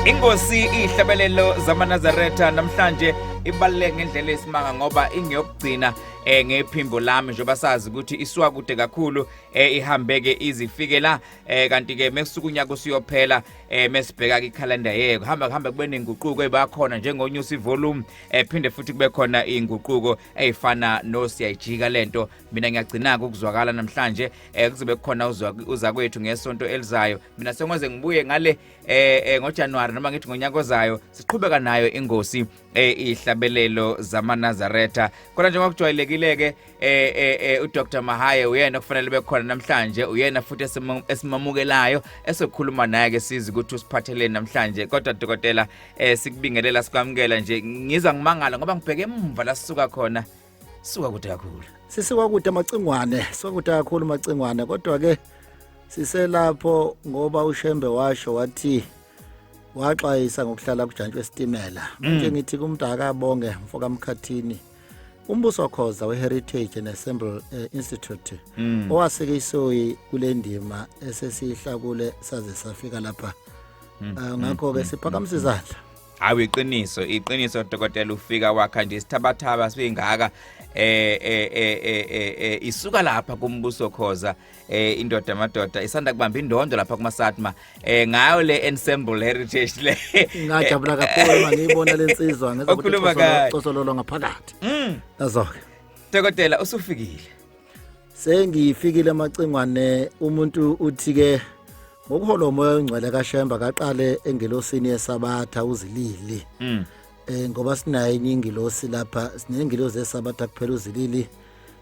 Ingosi ihlabelelo zamaNazaretha namhlanje ibaluleke ngendlela esimanga ngoba ingeyokugcina ngephimbo lami, njengoba sazi ukuthi isuka kude kakhulu, ihambeke izifike la, kanti ke mekusuka unyaka usuyophela, mesibheka ikhalenda yeko hamba kuhamba kube nenguquko ebakhona njengonyusa ivolume, phinde futhi kube khona inguquko eyifana nosiyayijika lento. Mina ngiyagcina ukuzwakala namhlanje, kuzobe kukhona uzakwethu ngesonto elizayo. Mina sengoze ngibuye ngale ngoJanuary noma ngithi ngonyaka ozayo, siqhubeka nayo ingosi ihlabelelo zamaNazaretha. Kodwa njengoba kujwayelekile ke, uDr Mahaye uyena kufanele bekhona namhlanje, uyena futhi esimamukelayo esokhuluma naye ke sizi ukuthi usiphatheleni namhlanje. Kodwa dokotela, sikubingelela, sikwamukela nje. Ngizwa ngimangala ngoba ngibheke emva la sisuka khona, suka kude kakhulu. Sisuka kude, Macingwane, sisuka kude kakhulu, Macingwane, kodwa ke siselapho ngoba uShembe washo wathi waxwayisa ngokuhlala kujantshi wesitimela. Manje ngithi kumuntu akabonge mfoka Mkhathini, uMbuso Khoza we-Heritage and Ensemble Institute, owaseke isoyi kule ndima esesiyihlakule saze safika lapha. Ngakho-ke siphakamisa izandla. Hayi, iqiniso, iqiniso dokotela, ufika wakha nje isithabathaba singaka, isuka lapha kuMbuso Khoza, indoda madoda isanda kubamba indondo lapha kuma-SATMA ngayo le ensemble heritage le. Ngajabula kakhulu uma ngiyibona lensizwa, ngezwa ukuthi Okhuluma kahle. Cosololo ngaphakathi. Nazo-ke. Dokotela, usufikile. Sengifikile, Macingwane. Umuntu uthi-ke ngokuhola umoya ongcwele kaShemba kaqale engelosini yesabatha uZilili, ngoba sinayo enye ingilosi lapha, sinengilosi yesabatha kuphela, uZilili.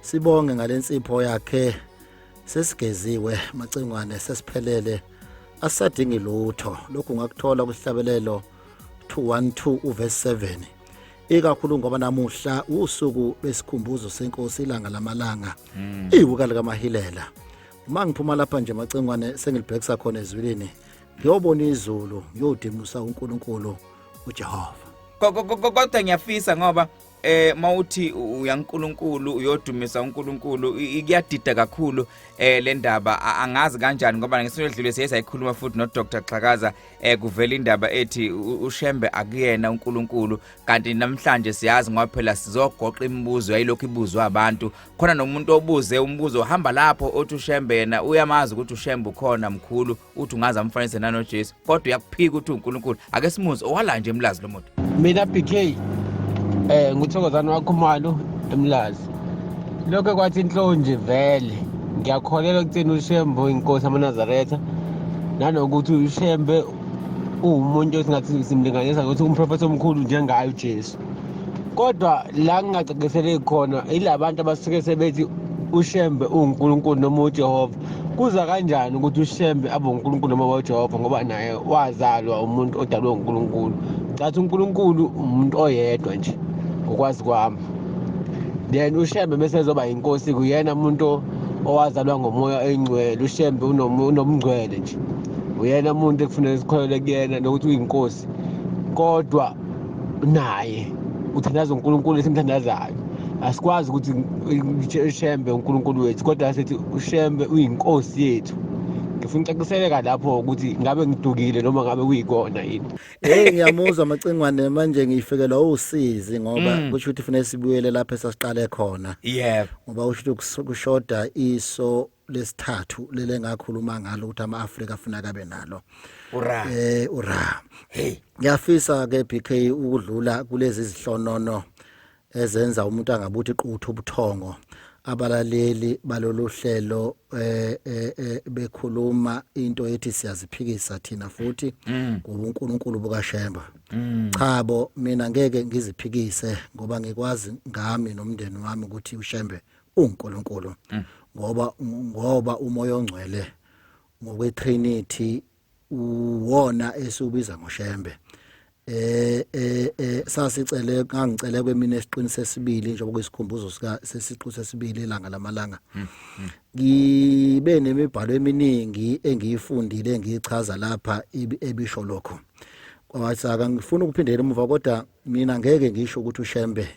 Sibonge ngalensipho yakhe. Sesigeziwe, Macingwane, sesiphelele, asadingi lutho. Lokhu ungakuthola kusihlabelelo 212 uverse 7, ikakhulu ngoba namuhla usuku lwesikhumbuzo senkosi, ilanga lamalanga, iwuka likaMahilela. Uma ngiphuma lapha nje, Macingwane, sengilibhekisa khona ezulwini, ngiyobona izulu, ngiyodimusa uNkulunkulu uJehova. Kodwa ngiyafisa ngoba mawuthi uyaNkulunkulu uyodumisa uNkulunkulu, kuyadida kakhulu le ndaba. Angazi kanjani ngoba ngesonto edlule siye sayikhuluma futhi no Dr Xhakaza, kuvela indaba ethi uShembe akuyena uNkulunkulu, kanti namhlanje siyazi ngoba phela sizogoqa imibuzo yayilokhu ibuzwa abantu khona, nomuntu obuze umbuzo uhamba lapho othi uShembe yena uyamazi ukuthi uShembe ukhona mkhulu, uthi ungaze amfanise nanoJesu, kodwa uyakuphika ukuthi uNkulunkulu. Ake simuze owala nje eMlazi lo muntu. Mina BK, nguthokozana waKhumalo eMlazi. Lokho kwathi inhlonje vele ngiyakholelwa ekutheni uShembe uyinkosi amaNazaretha, nanokuthi uShembe uwumuntu esingathi simlinganisa ngokuthi umprofethi omkhulu njengaye uJesu. Kodwa la ngingacaciseleki khona yilabantu abasuke sebethi uShembe uwuNkulunkulu noma uJehova. Kuza kanjani ukuthi uShembe abe uNkulunkulu noma uJehova, ngoba naye wazalwa umuntu odalwe uNkulunkulu? Cathi uNkulunkulu umuntu oyedwa nje ngokwazi kwami, then uShembe bese ezoba inkosi, kuyena umuntu owazalwa ngomoya oyingcwele. UShembe unomngcwele nje, uyena umuntu ekufuneka sikholele kuyena nokuthi uyinkosi, kodwa naye uthandaza uNkulunkulu esimthandazayo. Asikwazi ukuthi uShembe uNkulunkulu wethu, kodwa sithi uShembe uyinkosi yethu. Ngifuna ucaciseleka lapho ukuthi ngabe ngidukile noma ngabe kuyikona yini. Hey, ngiyamuzwa, Macingwane. Manje ngifikelwa usizi ngoba kusho ukuthi kufanele sibuyele lapho esasiqale khona, ngoba kusho ukuthi kushoda iso lesithathu lele ngakhuluma ngalo ukuthi ama-Afrika afuna kabe nalo. Ura. Ura. Hey. Ngiyafisa ke, BK, ukudlula kulezi zihlonono ezenza umuntu angabuthi quthu ubuthongo, abalaleli balolu hlelo bekhuluma into ethi siyaziphikisa thina futhi ngobuNkulunkulu bukaShembe. Cha bo, mina ngeke ngiziphikise ngoba ngikwazi ngami nomndeni wami ukuthi uShembe uNkulunkulu, ngoba umoya ongcwele ngokweTrinity uwona esiubiza ngoShembe. Sasicele, ngangicele kwemine esiqini sesibili, njengoba kuyisikhumbuzo sika sesiqu sesibili, ilanga lamalanga, ngibe nemibhalo eminingi engiyifundile engiyichaza lapha ebisho lokho. Kwathi akangifuni ukuphindela emuva, kodwa mina ngeke ngisho ukuthi uShembe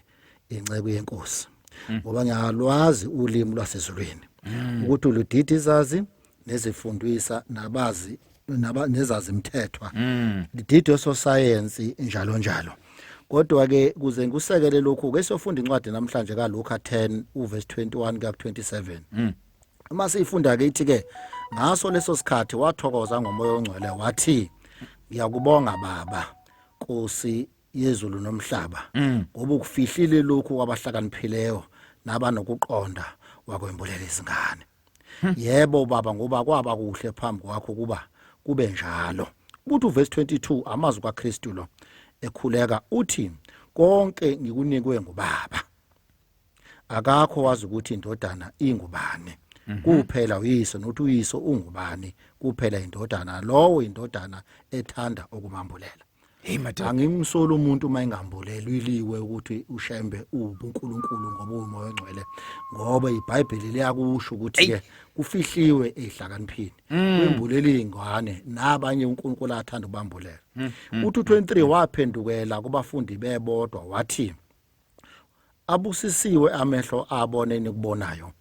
inceku yenkosi, ngoba ngiyalwazi ulimi lwasezulwini ukuthi uludida izazi nezifundisa nabazi. naba nezazimthethwa lididwe sosayensi njalo njalo. Kodwa ke kuze ngikusekele lokhu ke, siyofunda incwadi namhlanje kaLuka 10 uverse 21 kuya ku 27. Uma siyifunda ke ithi ke, ngaso leso sikhathi wathokoza ngomoya ongcwele wathi, ngiyakubonga Baba, Nkosi yezulu nomhlaba, ngoba ukufihlile lokhu kwabahlakaniphileyo nabanokuqonda, wakwembulela izingane. Yebo Baba, ngoba kwaba kuhle phambi kwakho kuba kube njalo. Uthi uverse 22, amazwi kaKristu lo ekhuleka, uthi, konke ngikunikwe nguBaba, akakho wazi ukuthi indodana ingubani kuphela uyise, nokuthi uyise ungubani kuphela indodana, lowo indodana ethanda ukumambulela. Hey madoda. Angimsoli umuntu uma engambulelwiliwe ukuthi uShembe ubuNkulunkulu ngoba umoya ongcwele, ngoba iBhayibheli liyakusho ukuthi ke kufihliwe ezihlakaniphini, kwembulela izingane nabanye uNkulunkulu athanda ukubambulela. Uthi u23, waphendukela kubafundi bebodwa wathi, abusisiwe amehlo abone enikubonayo.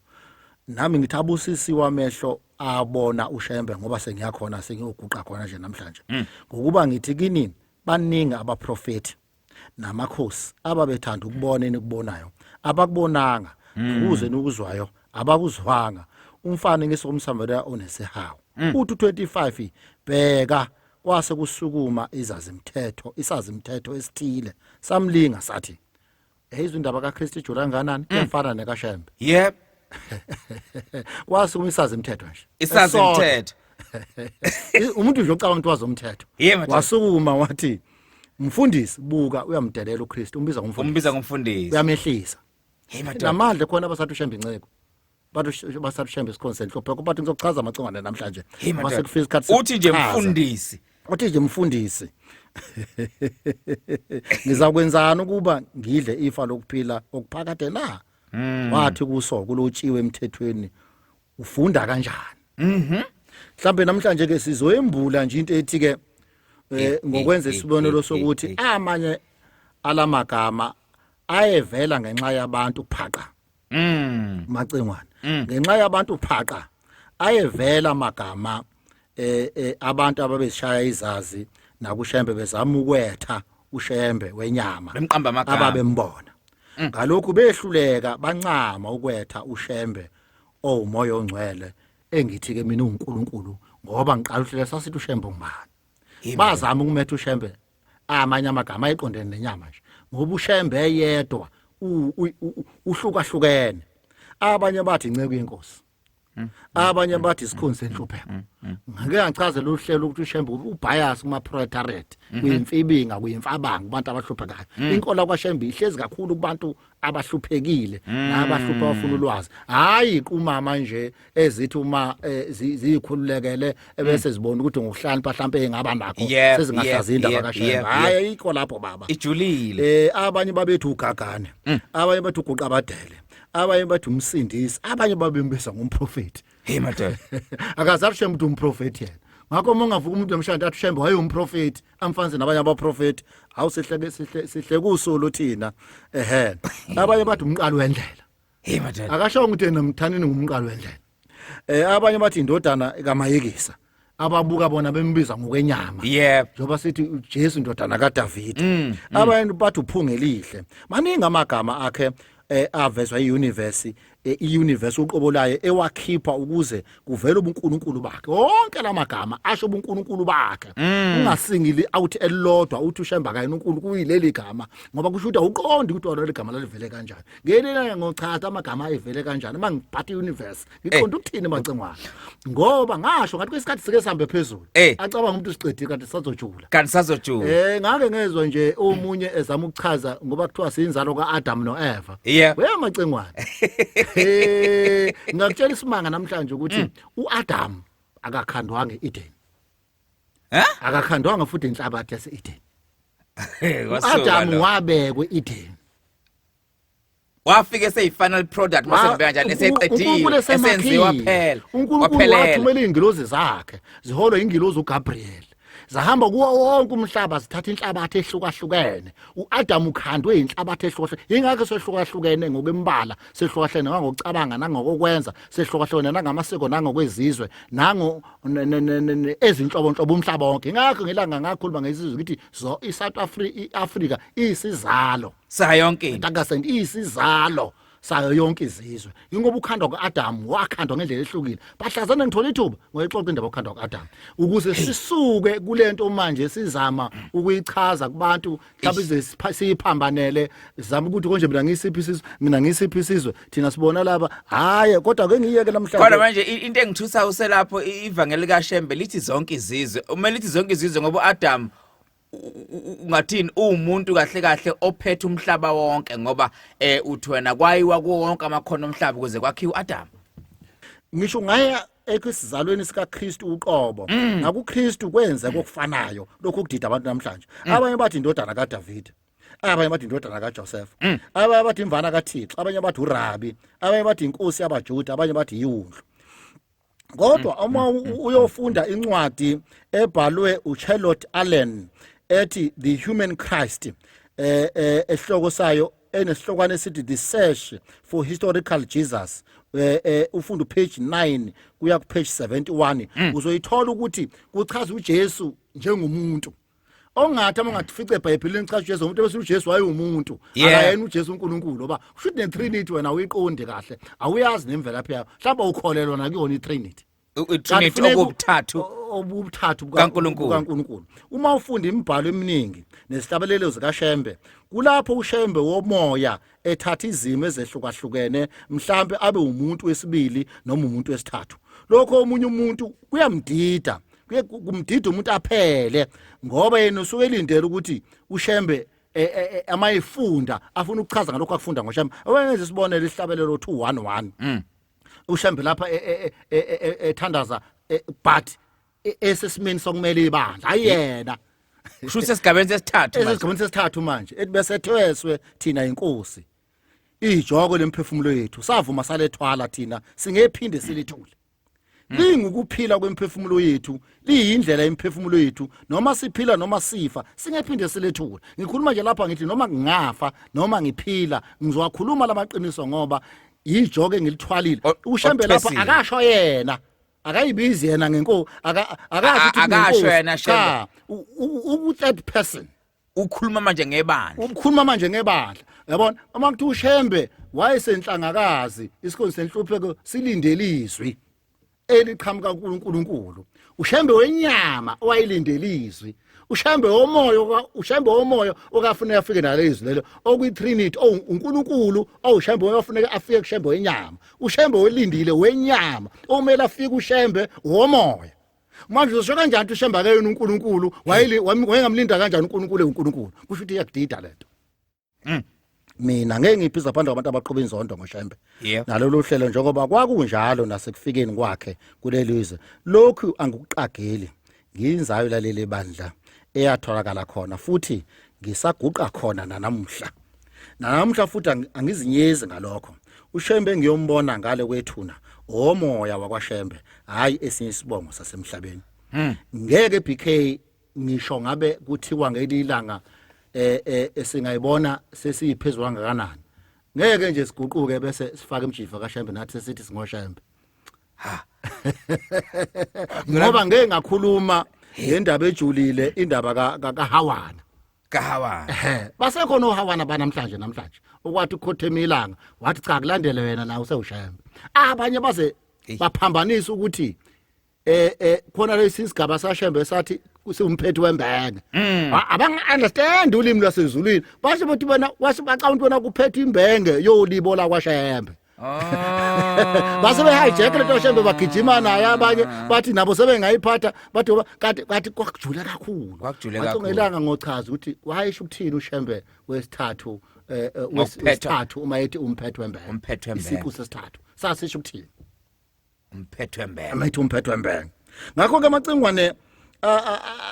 Nami ngithi abusisiwe amehlo abona uShembe, ngoba sengiyakhona, sengiyoguqa khona nje namhlanje, ngokuba ngithi kini, baningi abaprofeti namakhosi ababethanda ukubona enikubonayo, abakubonanga, ukuze nokuzwayo, abakuzwanga. Umfanekiso womSamariya onesihawu. Uthi 25, bheka, kwase kusukuma izazimthetho, isazimthetho esithile, samlinga sathi, hey, indaba kaKristu ijula kangakanani, iyafana nekaShembe. Kwasukuma isazimthetho nje. Isazi Esodwa. mthetho. Umuntu nje ocabanga ukuthi wazi umthetho. Yebo, madoda. Wasukuma wathi, mfundisi, buka, uyamdelela uKristu, umbiza ngomfundisi. Umbiza ngomfundisi. Uyamehlisa. Hey madoda. Namandla khona abasathi uShembe inceko, bathi basathi uShembe isikhonzi senhlupheko, bathi ngizochaza amacingwane namhlanje. Hey madoda. Mase kufika isikhathi Uthi nje sokuchaza. mfundisi. Uthi nje, mfundisi, ngizakwenzani ukuba ngidle ifa lokuphila okuphakade na? Wathi kuso, kulotshiwe emthethweni, ufunda kanjani? Mhlambe namhlanje ke sizoyembula nje into ethi ke ngokwenza isibonelo sokuthi amanye alamagama ayevela ngenxa yabantu phaqa. Macingwane, ngenxa yabantu phaqa ayevela amagama abantu ababezishaya izazi nakuShembe, bezama ukwetha uShembe wenyama. Bemqamba amagama. Ababembona ngalokhu behluleka, bancama ukwetha uShembe owumoya ongcwele, engithi ke mina uNkulunkulu, ngoba ngiqala uhlela sasithi uShembe ungubani. Bazama ukumetha uShembe amanye amagama ayiqondene nenyama nje, ngoba uShembe eyedwa uhlukahlukene. Abanye bathi inceku yenkosi, abanye bathi isikhonzi senhlupheko. Ngake ngachazela uhlelo ukuthi uShembe ubias kuma proletariat, kuyimfibinga, kuyimfabanga, kubantu abahluphekayo. Inkolo kwaShembe ihlezi kakhulu kubantu abahluphekile nabahlupha abafuna ulwazi, hayi kumama nje ezithi uma ziyikhululekele ebese zibona ukuthi ngokuhlakanipha mhlambe engaba nakho sezingahlaziya indaba kaShembe. Hayi, ayikho lapho baba. Ijulile. Abanye babethu ugagane, abanye bathi uguqa abadele, abanye bathi umsindisi, abanye babembisa ngumprofeti. Hey madoda. Akaze athi Shembe ukuthi umprofeti yena. Ngakho uma ungavuka umuntu namhlanje athi Shembe wayewumprofeti, amfanise nabanye abaprofeti, awu, sihleke sihle sihle kusulu thina. Ehe, abanye bathi umqali wendlela. Hey madoda. Akasho ukuthi yena mthanini ngumqali wendlela. Abanye bathi indodana kaMayekisa, ababuka bona bembiza ngokwenyama, njengoba sithi uJesu indodana kaDavid. Abantu bathi uphunge elihle. Maningi amagama akhe avezwa iuniverse, iuniverse uqobo layo ewakhipha ukuze kuvele ubuNkulunkulu bakhe. Wonke lamagama asho ubuNkulunkulu bakhe. Ungasingili awuthi elilodwa uthi uShembe kayena uNkulunkulu kuyileli gama, ngoba kusho ukuthi awuqondi ukuthi leli gama lalivele kanjani. Ngelena ngochaza amagama ayivele kanjani uma ngiphatha iuniverse, ngiqonda ukuthini macengwane, ngoba ngasho ngathi kwesikhathi sike sihambe phezulu, acabanga umuntu sicedile, kanti sazojula. Kanti sazojula. Ngake ngezwe nje omunye ezama ukuchaza, ngoba kuthiwa siyinzalo kaAdam noEva. Weyamacengwane, ngakutshela isimanga namhlanje ukuthi uAdam akakhandwanga eEden. Eh? Akakhandwanga futhi inhlabathi yase-Eden. Wasuka uAdam lo. wabekwe eEden. Wafika eseyi-final product, mase ngibeka njani, eseqediwe, uNkulunkulu esenziwa esemakhile. phela. uNkulunkulu Waphelela. wathumela iy'ngilozi zakhe, ziholwe ingilozi uGabriel. Zahamba kuwo wonke umhlaba zithatha inhlabathi ehlukahlukene. U-Adam ukhandwe inhlabathi ehlukahlukene. Ingakho sehlukahlukene ngokwembala, sehlukahlukene nangokucabanga nangokwenza, sehlukahlukene nangamasiko nangokwezizwe, nango ezinhlobonhlobo umhlaba wonke. Ingakho ngelanga ngakhuluma ngesizwe ukuthi zo iSouth Africa, iAfrica isizalo. Sayo yonke into. Ntakasent isizalo sayo yonke izizwe. Ingoba ukhandwa kuAdam wakhandwa ngendlela ehlukile. Bahlazana ngithola ithuba ngoyixoxa indaba yokukhandwa kuAdam. Ukuze sisuke kulento manje sizama ukuyichaza kubantu mhlawumbe ize siyiphambanele sizama ukuthi konje mina ngisiphi isizwe, mina ngisiphi isizwe, thina sibona laba. Hayi, kodwa ke ngiyeke namhlanje. Kodwa manje into engithusa uselapho ivangeli kaShembe lithi zonke izizwe. Uma lithi zonke izizwe ngoba uAdam ungathini uwumuntu kahle kahle ophethe umhlaba wonke ngoba uthi wena kwayiwa kuwo wonke amakhono omhlaba ukuze kwakhiwe uAdam. Ngisho ngaya ekusizalweni sikaKristu uqobo, nakuKristu kwenze kokufanayo lokhu kudida abantu namhlanje. Abanye bathi indodana kaDavid, abanye bathi indodana kaJoseph, abanye bathi imvana kaThixo, abanye bathi uRabi, abanye bathi inkosi yabaJuda, abanye bathi iwundlu. Kodwa uma uyofunda incwadi ebhalwe uCharlotte Allen ethi The Human Christ, esihloko sayo enesihlokwana esithi The Search for Historical Jesus, ufunda upage 9 kuya ku page 71, uzoyithola ukuthi kuchaza uJesu njengomuntu. Ongathi uma ungafica eBhayibhelini cha uJesu umuntu, bese uJesu wayewumuntu, akayena uJesu uNkulunkulu, ngoba kusho ukuthi neTrinity wena awuyiqondi kahle, awuyazi nemvelaphi yayo, mhlawumbe awukholelwa nakuyona iTrinity. ITrinity okubuthathu obubuthathu kaNkulunkulu. kaNkulunkulu. Uma ufunda imibhalo eminingi nesihlabelelo zikaShembe, kulapho uShembe womoya ethatha izimo ezehlukahlukene, mhlambe abe umuntu wesibili noma umuntu wesithathu. Lokho omunye umuntu kuyamdida, kuye kumdida umuntu aphele, ngoba yena usuke elindele ukuthi uShembe amayifunda afuna ukuchaza ngalokho akufunda ngoShembe. Awenze isibonelo isihlabelelo 211, uShembe lapha ethandaza, but esesimeni sokumele ibandla, ayena. Kusho ukuthi esigabeni sesithathu manje. Esigabeni sesithathu manje, ethi bese thweswe thina inkosi ijoko lemphefumulo yethu, savuma salethwala thina, singephinde silithule. Lingukuphila kwemphefumulo yethu, liyindlela yemphefumulo yethu, noma siphila noma sifa singephinde silethule. Ngikhuluma nje lapha ngithi noma ngingafa noma ngiphila ngizowakhuluma lamaqiniso, ngoba yijoke engilithwalile. UShembe lapha othwesile. Akasho yena, akayibizi yena ngenkosi, akasho ukuthi Akasho unenkosi. yena Shembe. Cha, u-third person. Ukhuluma manje ngebandla. Ukhuluma manje ngebandla, yabona. Uma kuthi uShembe wayesenhlangakazi isikhonzi senhlupheko silindele izwi eliqhamuka kuNkulunkulu, uShembe wenyama owayelindele izwi, uShembe womoya uShembe womoya okafuneka afike nalezwi lelo okuyi-Trinity uNkulunkulu owuShembe owafuneka afike kuShembe wenyama, uShembe welindile wenyama omele afike uShembe womoya. Manje uzosho kanjani ukuthi uShembe akeyena uNkulunkulu? Wayengamlinda kanjani uNkulunkulu eUNkulunkulu? Kusho ukuthi iyakudida lento. Mina ngeke ngiphiza phandle kwabantu abaqhuba inzondo ngoShembe nalolu hlelo, njengoba kwakunjalo nasekufikeni kwakhe kuleli zwe. Lokhu angikuqageli, ngiyinzayo laleli bandla eyatholakala khona, futhi ngisaguqa khona nanamuhla, nanamuhla futhi angizinyezi ngalokho. UShembe ngiyombona ngale kwethuna, omoya wakwaShembe, hayi esinye isibongo sasemhlabeni. Ngeke BK, ngisho ngabe kuthiwa ngelilanga esingayibona sesiyiphezulu kangakanani, ngeke nje siguquke bese sifake imjiva kaShembe nathi sesithi singoShembe. Ha. Ngoba ngeke ngakhuluma ngendaba ejulile, indaba kaHawana. Kahawana. Ehe, basekhona oHawana banamhlanje, namhlanje okwathi ukhothema ilanga wathi cha, kulandele wena la usewuShembe. Abanye baze baphambanisa ukuthi khona lesi sigaba saShembe sathi siwumphethu wembenge. Abanga understand ulimi lwasezulwini, basho ukuthi bona washo bacabanga ukuthi bona kuphethe imbenge yolibo la kwaShembe. Base behijack lento Shembe, bagijima naye. Abanye bathi nabo sebengayiphatha, bathi ngoba kade kwakujule kakhulu. Kwakujule Wathi kakhulu. ngelanga ngochaza ukuthi wayesho ukuthini uShembe wesithathu Ngokuphethwa. wesithathu uma ethi umphetho wembenge. Umphetho wembenge. Isiqu sesithathu sasisho ukuthini Umphetho wembenge. Uma ethi umphetho wembenge? Ngakho ke amacingwane,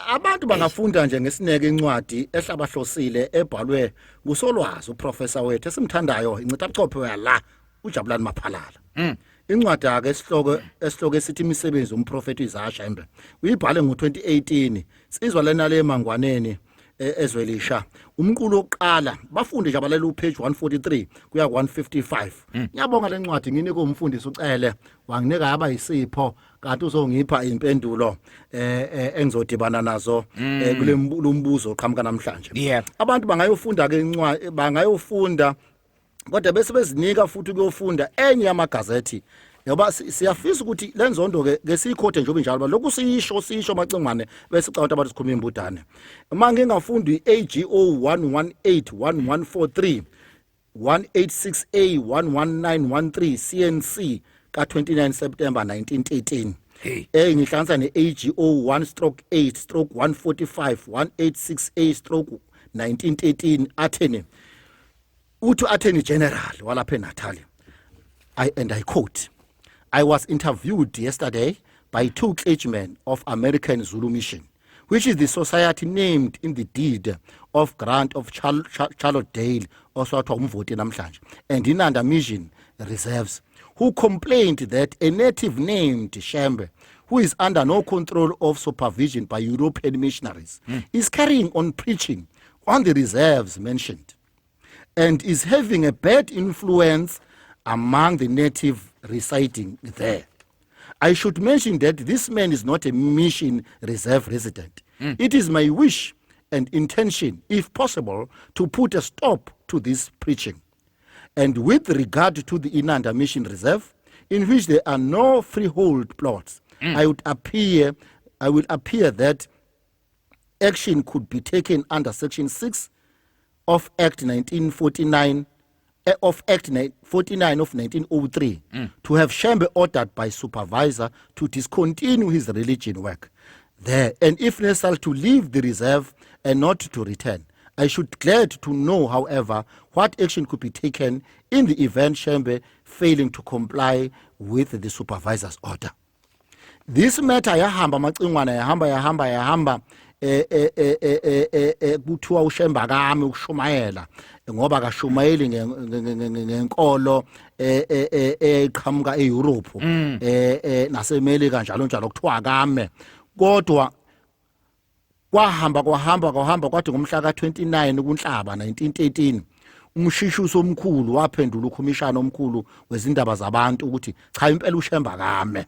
abantu bangafunda nje ngesineke incwadi ehlabahlosile ebhalwe ngusolwazi uprofessor wethu esimthandayo, incithabuchopho yala, uJabulani Maphalala. Incwadi ake esihloko esithi imisebenzi yomprofeti Isaiah Shembe. Uyibhale ngo2018. Insizwa lena le mangwaneni ezwelisha. Umqulu wokuqala bafunde nje abalela upage 143 kuya ku155. Ngiyabonga lencwadi nginike umfundisi uCele wanginika yaba isipho kanti uzongipha impendulo engizodibana nazo kule mbuzo oqhamuka namhlanje. Abantu bangayofunda ke incwadi, bangayofunda kodwa bese bezinika futhi kuyofunda enye yamagazethi, ngoba siyafisa ukuthi lenzondo ke ke siyikhothe njengoba injalo lokhu siyisho Macingwane, bese sicabanga abantu sikhuluma imbudane. Uma ngingafundi i-AGO 1181143 186A 11913 CNC ka 29 September 1913. Hey. Ngihlanganisa ne-AGO 1/8/145 186A stroke 1913, atheni uthi Attorney General walapha eNatal, and I quote, "I was interviewed yesterday by two clergymen of American Zulu Mission, which is the society named in the deed of grant of Charlotte Dale, oswathiwa umvoti namhlanje, and Inanda Mission Reserves, who complained that a native named Shembe, who is under no control of supervision by European missionaries, is carrying on preaching on the reserves mentioned and is having a bad influence among the native residing there. I should mention that this man is not a mission reserve resident. It is my wish and intention, if possible, to put a stop to this preaching. And with regard to the Inanda Mission Reserve, in which there are no freehold plots, I will appear that action could be taken under Section 6 of Act 1949 of Act 49 of 1903 to have Shembe ordered by supervisor to discontinue his religion work there and, if necessary, to leave the reserve and not to return. I should glad to know, however, what action could be taken in the event Shembe failing to comply with the supervisor's order." This matter yahamba, Macingwana, yahamba, yahamba, yahamba, kuthiwa uShembe kami ukushumayela ngoba akashumayeli ngenkolo eqhamuka eEurope naseMelika, njalo njalo, kuthiwa kame. Kodwa kwahamba, kwahamba, kwahamba, kwathi ngomhla ka29 kuNhlaba 1913 umshishusi omkhulu waphendula ukhomishana omkhulu wezindaba zabantu ukuthi cha, impela uShembe kame.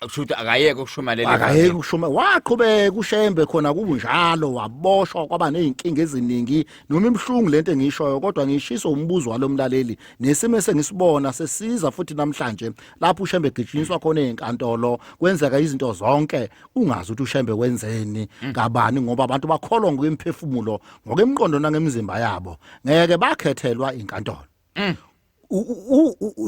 Kusho ukuthi akayeke ukushumayela. Akayeke ukushuma. Waqhubeka uShembe khona kubunjalo, waboshwa, kwaba nezinkinga eziningi. Noma imhlungu lento engishoyo, kodwa ngishiso umbuzo walomlaleli nesimo esengisibona sesiza futhi namhlanje lapho uShembe egijinyiswa khona ezinkantolo, kwenzeka izinto zonke, ungazi ukuthi uShembe wenzeni kabani, ngoba abantu bakholwa ngokwemphefumulo, ngokwemqondo nangemizimba yabo, ngeke bakhethelwa inkantolo.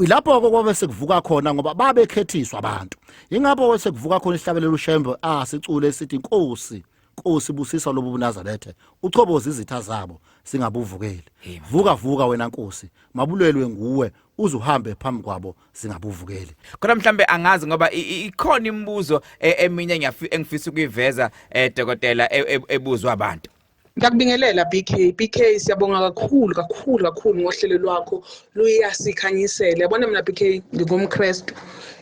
Lapho ke kwabe sekuvuka khona, ngoba babekhethiswa abantu, ingapho sekuvuka khona isihlabelelo uShembe asicule sithi, "Inkosi, Nkosi, busisa lobu buNazaretha, uchoboza izitha zabo singabuvukeli. Vuka, vuka wena Nkosi, mabulelwe nguwe, uze uhambe phambi kwabo singabuvukeli." Kodwa mhlambe angazi ngoba ikhona imibuzo eminye engifisa ukuyiveza, dokotela, ebuzwa abantu. Ngiyakubingelela BK. BK, siyabonga kakhulu kakhulu kakhulu ngohlelo lwakho, luyasikhanyisela. Yabona mina BK, ngingumKristu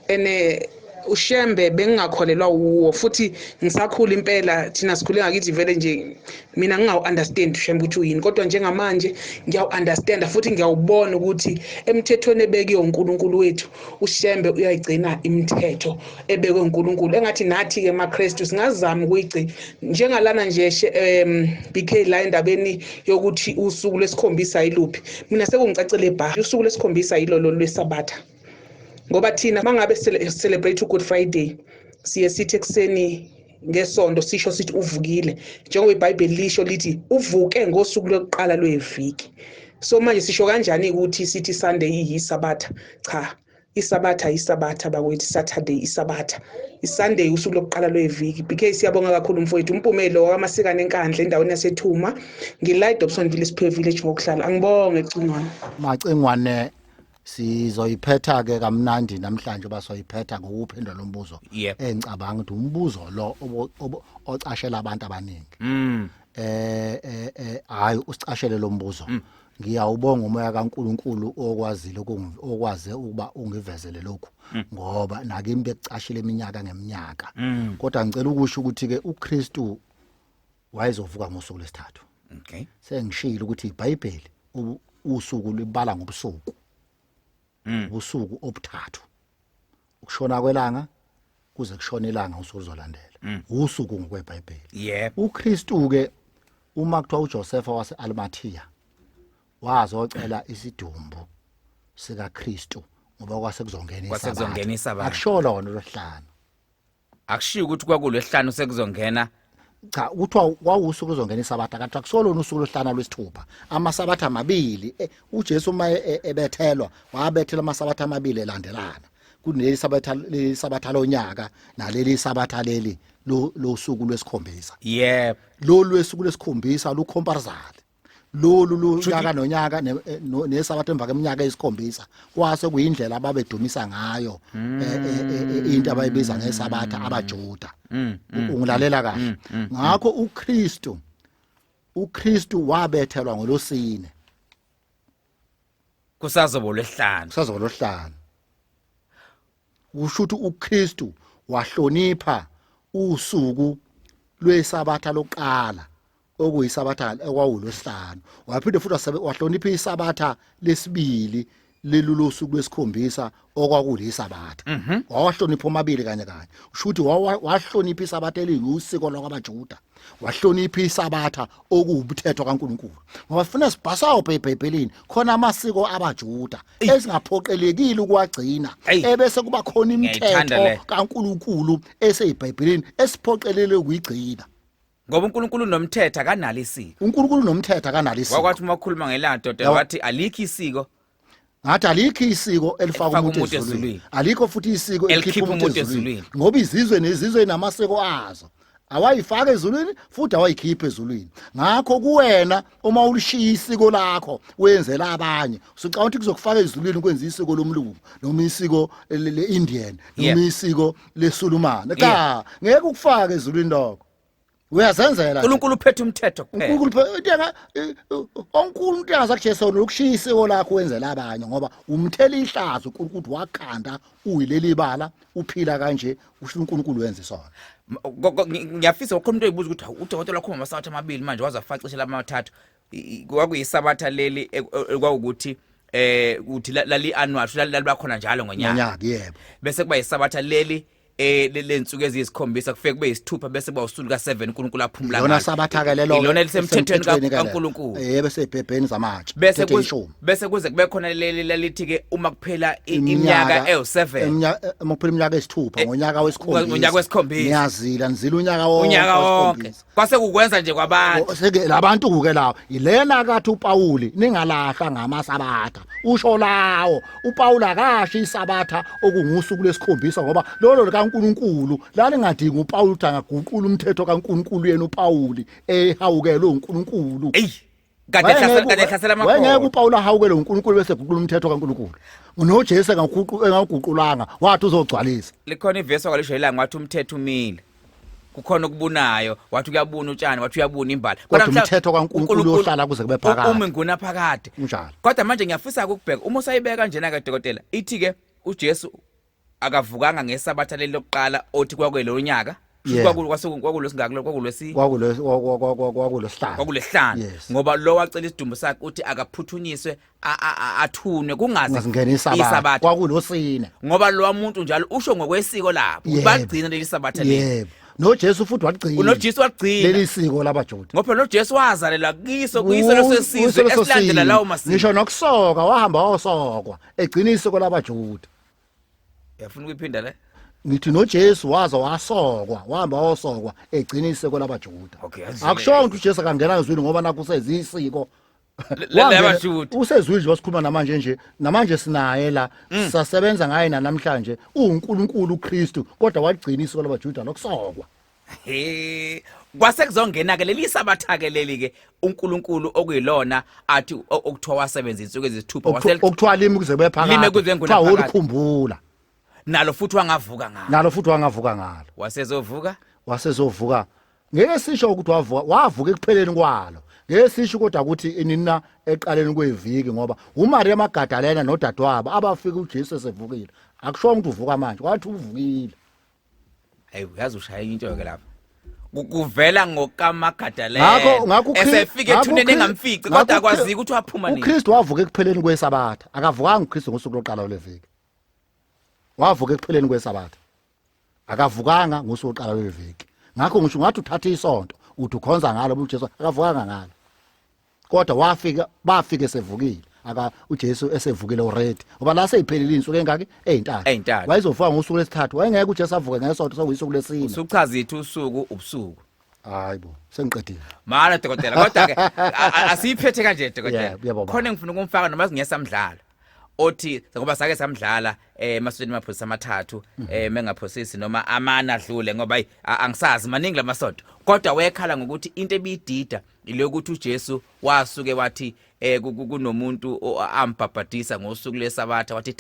ene uShembe bengingakholelwa wuwo, futhi ngisakhula impela, thina sikhule ngakithi vele nje mina ngingawu-understand uShembe ukuthi uyini, kodwa njengamanje ngiyawu-understanda futhi ngiyawubona ukuthi emthethweni ebekiwe uNkulunkulu wethu, uShembe uyayigcina imithetho ebekwe uNkulunkulu. Engathi nathi-ke emaKristu singazama ukuyigcina njengalana nje BK, la endabeni yokuthi usuku lwesikhombisa yiluphi, mina sekungicacele bha, usuku lwesikhombisa yilolo lwesabatha, ngoba thina mangabe celebrate uGood Friday siye sithi ekuseni ngesonto sisho sithi uvukile, njengoba iBhayibheli lisho lithi uvuke ngosuku lokuqala lweviki. So manje sisho kanjani ukuthi sithi Sunday iyisabatha? Cha, isabatha isabatha bakwethu, Saturday isabatha, iSunday usuku lokuqala lweviki. BK, siyabonga kakhulu mfowethu. Umpumelo wamasikane eNkandla, endaweni yaseThuma, ngila eDobsonville Siphiwe Village ngokuhlala. Angibonge, Cingwane. Macingwane, sizoyiphetha ke kamnandi namhlanje, basoyiphetha ngokuphendula lo mbuzo engicabanga ukuthi umbuzo lo ocashela abantu abaningi. Hayi, usicashele lo mbuzo. Ngiyawubonga umoya kaNkuluNkulu okwazile okwaze ukuba ungivezele lokhu ngoba nakimi bekucashile iminyaka ngeminyaka. Kodwa ngicela ukusho ukuthi ke uKristu wayezovuka ngosuku lwesithathu. Sengishilo ukuthi iBhayibheli usuku libala ngobusuku. Ubusuku obuthathu. Ukushona kwelanga kuze kushone ilanga usuku luzolandela. Usuku ngokweBhayibheli. UKristu ke uma kuthiwa uJosepha wase-Arimathea wazocela isidumbu sikaKristu ngoba kwase kuzongena Kwase kuzongena iSabatha. Akusho lona lwesihlanu. Akushiwo ukuthi kwakulwesihlanu sekuzongena. Cha, kuthiwa kwawusuku luzongena iSabatha, kanti akusolona usuku lwesihlanu lwesithupha. Amasabatha amabili uJesu uma ebethelwa wabethela amasabatha amabili elandelana. Kuneli sabatha, leli sabatha lonyaka naleli sabatha leli losuku lwesikhombisa. Lolu lwesuku lwesikhombisa lucomparisal lolu lonyaka nonyaka nesabatha emva kweminyaka eyisikhombisa, kwase kuyindlela ababedumisa ngayo into abayibiza ngesabatha abaJuda. Ungilalela kahle? Ngakho uKristu wabethelwa ngolosine, kusazoba lwesihlanu. Kusazoba lwesihlanu. Kusho ukuthi uKristu wahlonipha usuku lwesabatha lokuqala okuyisabatha okwawulwesihlanu, waphinde futhi wahlonipha isabatha lesibili lelu losuku lwesikhombisa okwakulisabatha. Wawahlonipha omabili kanye kanye. Usho ukuthi wahlonipha isabatha eliyusiko lwakwabaJuda, wahlonipha isabatha okuwubuthetho kaNkuluNkulu, ngoba sifuna sibhasawo eBhayibhelini khona amasiko abaJuda esingaphoqelekile ukuwagcina, ebese kuba khona Ngiyayithanda le. imithetho kaNkuluNkulu eseyiBhayibhelini esiphoqelele ukuyigcina. Ngoba uNkulunkulu nomthetho akanalo isiko. uNkulunkulu nomthetho akanalo isiko. Wakwathi uma ukhuluma ngelanga dodela wathi alikho isiko Ngathi alikho isiko elifaka elifaka umuntu umuntu ezulwini. Ezulwini. Alikho futhi isiko elikhipha elikhipha umuntu umuntu ezulwini, ezulwini. Ngoba izizwe nezizwe inamasiko azo awayifaka ezulwini futhi awayikhipha ezulwini. Ngakho kuwena uma ulishiya isiko lakho wenzela abanye, usucabanga ukuthi kuzokufaka ezulwini kwenza isiko lomlungu noma isiko le-Indian noma isiko leSulumane. Cha, ngeke ukufake ezulwini lokho, uyazenzela nje. uNkulunkulu uphethe umthetho kuphela. uNkulunkulu into onkulu into engazakujesu yona ukushiya isiko lakho wenzela abanye, ngoba umthela ihlazo uNkulunkulu wakhanda uyileli bala uphila kanje, usho uNkulunkulu wenze sona. Ngiyafisa ukhona umuntu oyibuza ukuthi, hawu, udokotela wakhuluma amasabatha amabili manje waze wafacisela amathathu. Kwakuyisabatha leli ekwawukuthi uthi lali annual, laliba khona njalo ngonyaka. Ngonyaka, yebo. Bese kuba yisabatha leli lensuku eziyisikhombisa, kufike kube yisithupha, bese kuba usuku ka7 uNkulunkulu aphumula Lona ngalo. sabatha ke lelo. Ilona elisemthethweni Elisemthethweni ke lelo. kaNkulunkulu. Yebo, esebhebheni zamatshe. Bese Mthetho eyishumi. Bese kuze kube khona leli lalithi ke uma kuphela iminyaka ewu7. Uma kuphela iminyaka eyisithupha, ngonyaka wesikhombisa. Ngonyaka wesikhombisa. Niyazila, nizila unyaka wonke. Unyaka wonke. Wesikhombisa. Kwase kukwenza nje kwabantu. Seke labantu ke lawo ilena kathi uPauli ningalahla ngamasabatha, usho lawo uPaul akasho isabatha okungusuku lesikhombisa, ngoba lolo likaNkuluNkulu lalingadingi uPaul ukuthi angaguqula umthetho kaNkuluNkulu, yena uPauli ehawukelwe uNkulunkulu. Ey, kade hlasela, kade hlasela Wayengeke amakholwa. uPaul ahawukelwe uNkulunkulu bese eguqula umthetho kaNkuluNkulu. NoJesu engaguqulanga, wathi uzogcwalisa. Likhona ivesi wakalisho ilanga wathi umthetho umile, kukhona okubunayo, wathi kuyabuna utshani, wathi uyabuna imbali. Kodwa umthetho kaNkulunkulu uyohlala kuze kube phakade. Umi nguna phakade. Kunjalo. Kodwa manje ngiyafisa ukubheka uma usayibeka njena ke dokotela, ithi ke uJesu akavukanga ngesabatha leli lokuqala othi kwakwelo nyaka. Kwakulwesingaki, kwakulwesi Kwakulesihlanu. Kwakulesihlanu. Yes. Ngoba lo wacela isidumbu sakhe uthi akaphuthunyiswe athunwe kungaze Ungazingena isabatha. Isabatha. Kwakulosine. Ngoba lo muntu njalo usho ngokwesiko labo bagcina leli sabatha leli. Yebo, noJesu futhi waligcina. UnoJesu waligcina. Leli siko labaJuda. Ngoba phela noJesu wazalelwa kiso, kuyiso leso sizwe esilandela lawo masiko. Ngisho nokusoka wahamba wosokwa egcina isiko labaJuda. Uyafuna ukuyiphinda le? Ngithi noJesu waza wasokwa, wahamba wasokwa egcina isiko labaJuda. Okay, azwile. Akusho ukuthi uJesu akangena ezwini ngoba nakho usezisiko Labajuda. Usezwini nje, wasikhuluma namanje nje, namanje sinaye la, sisasebenza ngaye namhlanje, uNkulunkulu uKristu, kodwa wagcina isiko labaJuda lokusokwa. He, kwase kuzongena ke leli sabatha ke leli ke uNkulunkulu okuyilona athi okuthiwa wasebenza insuku ezisithupha Okuthiwa limi kuze kube phakade. Lime kuze kube Kuthiwa phakade. wolikhumbula. Nalo futhi wangavuka ngalo. Nalo futhi wangavuka ngalo. Wasezovuka. Wasezovuka, ngeke sisho ukuthi wavuka, wavuka ekupheleni kwalo. Ngeke sisho kodwa ukuthi inina eqaleni kweviki, ngoba uMaria Magadalena nodadewabo abafika uJesu esevukile, akusho ukuthi uvuka manje, kwathi uvukile. Hayi, uyazi ushaya into ke lapha. Kuvela ngokaMagadalena. Ngakho esefika ethuneni engamfici, kodwa akwazi ukuthi waphuma nini. UKristu wavuka ekupheleni kweSabatha, akavukanga uKristu ngosuku lokuqala lweviki. Wavuka ekupheleni kweSabatha, akavukanga ngosuku lokuqala lweviki. Ngakho ngisho ngathi uthatha isonto uthi ukhonza ngalo, uJesu akavukanga ngalo, kodwa wafika, bafike sevukile, aka uJesu esevukile already, ngoba la seyiphelile insuku engaki? Ezintathu. Ey'ntathu. Wayezovuka ngosuku lesithathu. Wayengeke uJesu avuke ngesonto, sokuyisuku lesine. Usuchaza ithi usuku ubusuku. Hayibo, sengiqedile. Mara dokotela, kodwa ke asiyiphethe kanje, dokotela. Yebo, baba. Khona engifuna ukumfaka noma singesamdlalo othi ngoba sake samdlala emasontweni amaphosisi amathathu, mengaphosisi noma amane adlule, ngoba ayi, angisazi, maningi lamasonto, kodwa wekhala ngokuthi into ebidida ile ukuthi uJesu wasuke wathi kunomuntu ambhabhadisa ngosuku leSabatha, wathi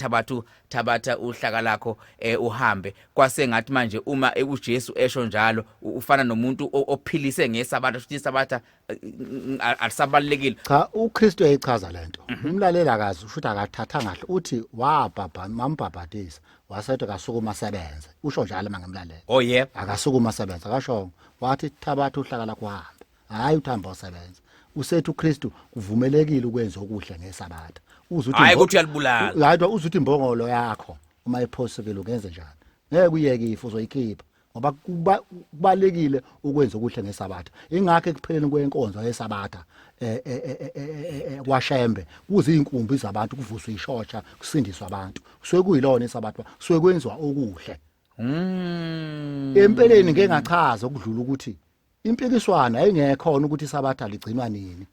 thabatha uhlaka lakho uhambe. Kwase ngathi manje uma uJesu esho njalo, ufana nomuntu ophilise ngeSabatha, futhi iSabatha alisabalekile. Cha, uKristu uyayichaza lento. Umlalela akazi usho ukuthi akathatha kahle, uthi wabhabha mambhabhadisa wasethi akasukuma asebenze, usho njalo mangimlalela. Oh yeah. Akasukuma asebenze, akashongo wathi thabatha uhlaka lakho uhambe, hayi uthamba usebenza. Usethi uKristu kuvumelekile ukwenza okuhle ngeSabatha. Uze uthi Hayi ukuthi uyalibulala. Hayi, uze uthi imbongolo yakho uma iphosekile ungenze njani, ngeke uyeke ifu, uzoyikhipha, ngoba kubalekile ukwenza okuhle ngeSabatha. Ingakho ekupheleni kwenkonzo yeSabatha kwaShembe kuze izinkumbi zabantu, kuvuswe ishosha, kusindiswa abantu, kusuke kuyilona iSabatha, kusuke kwenziwa okuhle. Empeleni ngeke ngachaza ukudlula ukuthi impikiswano ayingekhona ukuthi iSabatha ligcinwa nini,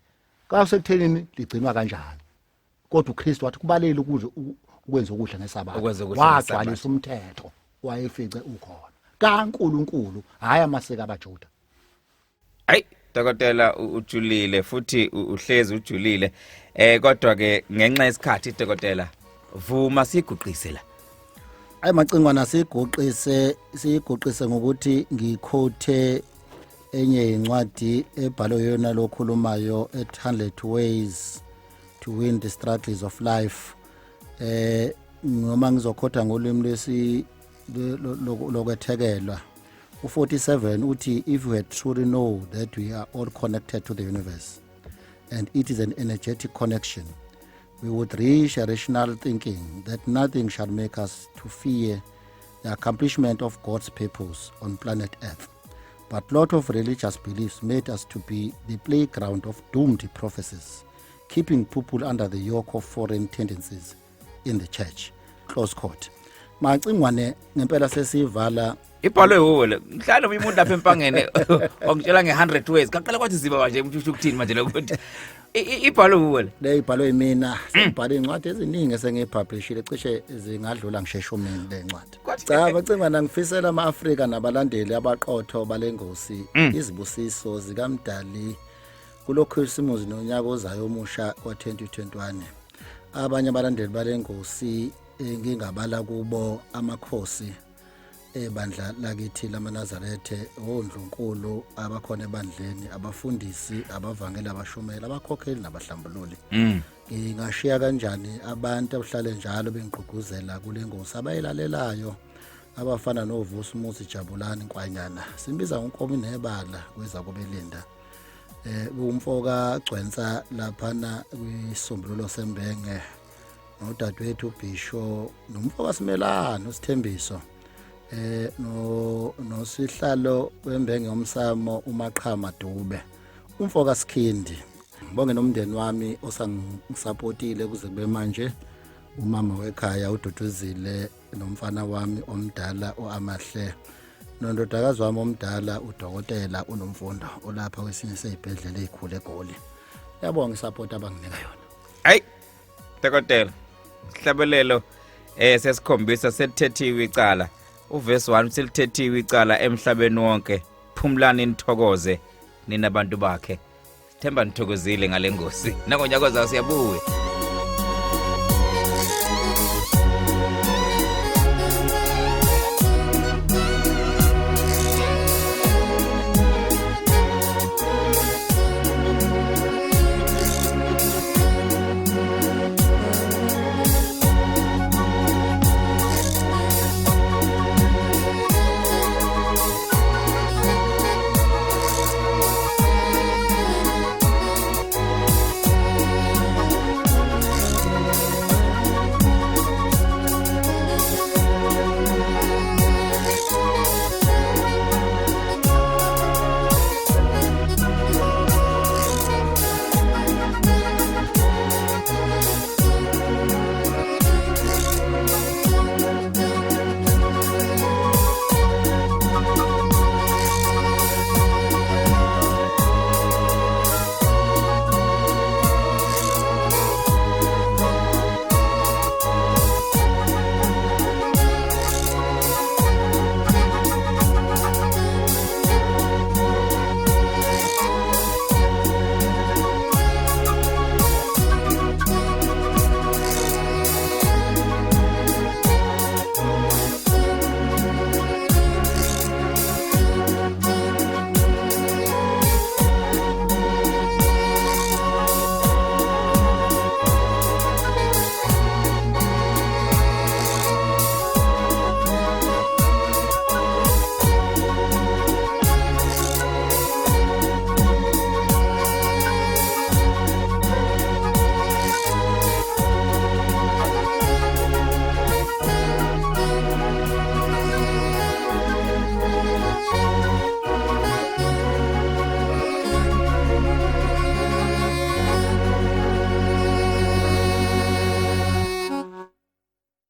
kasekuthenini ligcinwa kanjani, kodwa uKristu wathi kubalele ukudla, ukwenza okuhle ngeSabatha. Ukwenza okuhle ngeSabatha. Wagcwalisa umthetho wayefice ukhona kaNkuluNkulu, hayi amasiko abaJuda. Hayi dokotela, ujulile futhi uhlezi ujulile, kodwa ke ngenxa yesikhathi, dokotela, vuma siguqise la. Ayi Macingwana, siyiguqise ngokuthi ngikhothe enye incwadi ebhalwe yona lokhulumayo, at 100 Ways to Win the Struggles of Life, noma ngizokhotha ngolimi lwesi lokwethekelwa. U47 uthi, "If we had truly know that we are all connected to the universe and it is an energetic connection, we would reach a rational thinking that nothing shall make us to fear the accomplishment of God's purpose on planet Earth. But lot of religious beliefs made us to be the playground of doomed prophecies, keeping people under the yoke of foreign tendencies in the church." Close quote. Macingwane, ngempela sesivala. Ibhalwe wuwe le. Mhlawumbe umuntu lapha empangene ongitshela nge-100 ways, kaqala kwathi ziba nje umuntu usho ukuthini manje lokuthi ibhalwe wuwe le. Le ibhalwe yimina. Sengibhale iy'ncwadi eziningi esengiyipublishile, cishe zingadlula ngisho eshumini le ncwadi. Cha Macingwana, ngifisela ama-Afrika nabalandeli abaqotho bale ngosi izibusiso zikaMdali kulo Khisimusi nonyaka ozayo omusha wa-2021. Abanye abalandeli bale ngosi ngingabala kubo amakhosi ebandla lakithi lamaNazarethe, ondlunkulu abakhona ebandleni, abafundisi, abavangeli, abashumela, abakhokheli nabahlambululi. Ngingashiya kanjani abantu abahlale njalo bengigqugquzela kule ngosi, abayilalelayo, abafana noVusi Muzi Jabulani Nkwanyana, simbiza ngonkomi nebala kweza kubelinda, umfoka Gcwensa laphana kwisombululo sembenge, nodadewethu uBhisho, nomfoka Simelane uSithembiso, no nosihlalo wembenge yomsamo uMaqhama Dube, umfoka Sikhindi. Ngibonge nomndeni wami osangisupportile kuze kube manje, umama wekhaya uDuduzile, nomfana wami omdala oAmahle, nondodakazi wami omdala udokotela uNomfundo olapha kwesinye seyibhedlela ezikhulu eGoli. Yabonga isupport abanginika yona. Hayi dokotela, sihlabelelo sesikhombisa selithethiwe icala, uverse 1, selithethiwe icala emhlabeni wonke, phumlani nithokoze nina bantu bakhe. Sithemba nithokozile ngale ngosi, nangonyaka ozayo siyabuya.